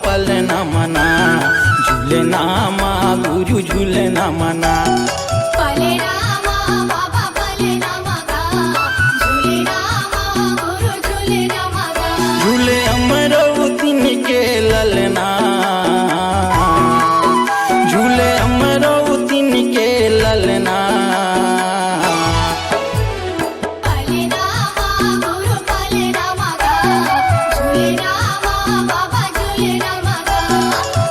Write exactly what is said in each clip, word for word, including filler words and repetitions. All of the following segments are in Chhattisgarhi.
पलना मना, झूलना मा गुरु झूलना मना। पलना मा बाबा पलना मगा, झूलना मा गुरु झूलना मगा। झूले अमरौतिन के ललना, झूले अमरौतिन के ललना। पलना मा गुरु पलना मगा, झूलना मा बाबा झूलना मगा।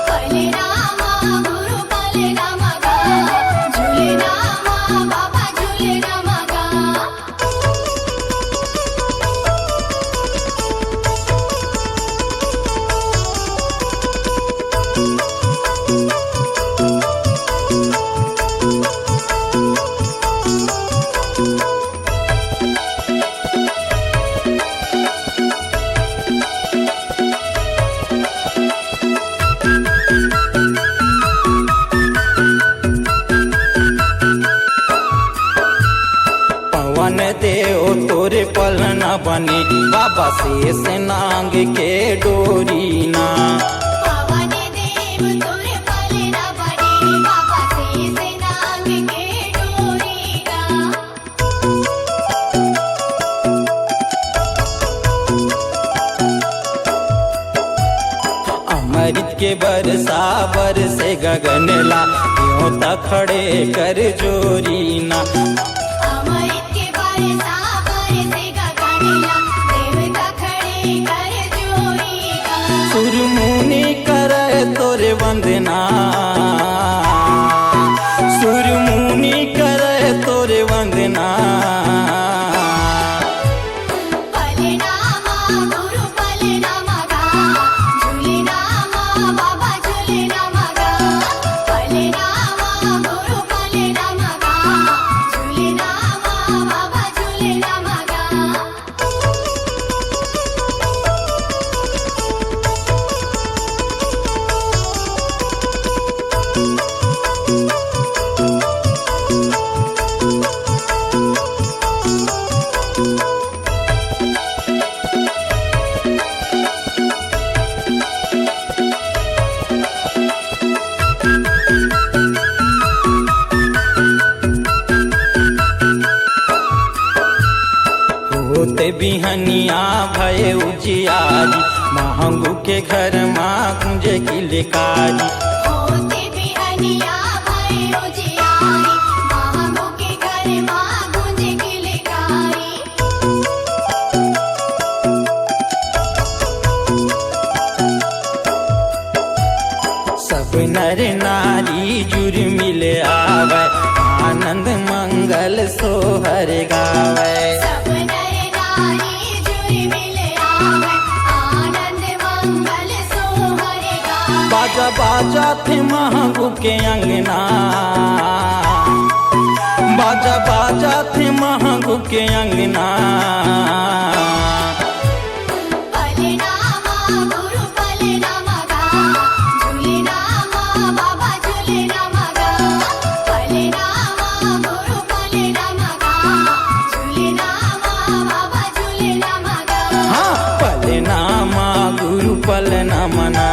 पलना मा गुरु पलना मगा, झूलना मा बाबा झूलना मगा। पवन देव तोरे पलना बने, बाबा शेष नांग के डोरी ना। पवन देव तोरे पलना बने, बाबा शेष नांग के डोरी ना। अमृत के बरसा बरसे गगन ला, देवता खड़े कर जोरी ना। अमृत के बरसा बरसे गगन ला, देवता खड़े कर जोरी ना। सुरमुनि करे तोरे वंदना, सुरमुनि करे तोरे वंदना। पलना मा गुरु पलना मगा, झूलना मा बाबा झूलना मगा। पलना मा गुरु पलना मगा, झूलना मा बाबा झूलना मगा। होते बिहनिया भय उजियारी, महंगू के घर मा गूंजे किलकारी। होते बिहनिया भय उजियारी, महंगू के घर मा गूंजे किलकारी। सब नर नारी जुर मिल आवै, आनंद मंगल सोहर गावै। सब नर नारी जुर मिल आवै, आनंद मंगल सोहर गावै। बाजा बाजा थे महंगू के अंगना, बाजा बाजा थे महंगू के अंगना। पलना मा गुरु पलना मगा, झूलना मा बाबा झूलना मगा। पलना मा गुरु पलना मगा, झूलना मा बाबा झूलना मगा। हाँ, पलना मा गुरु पलना मना।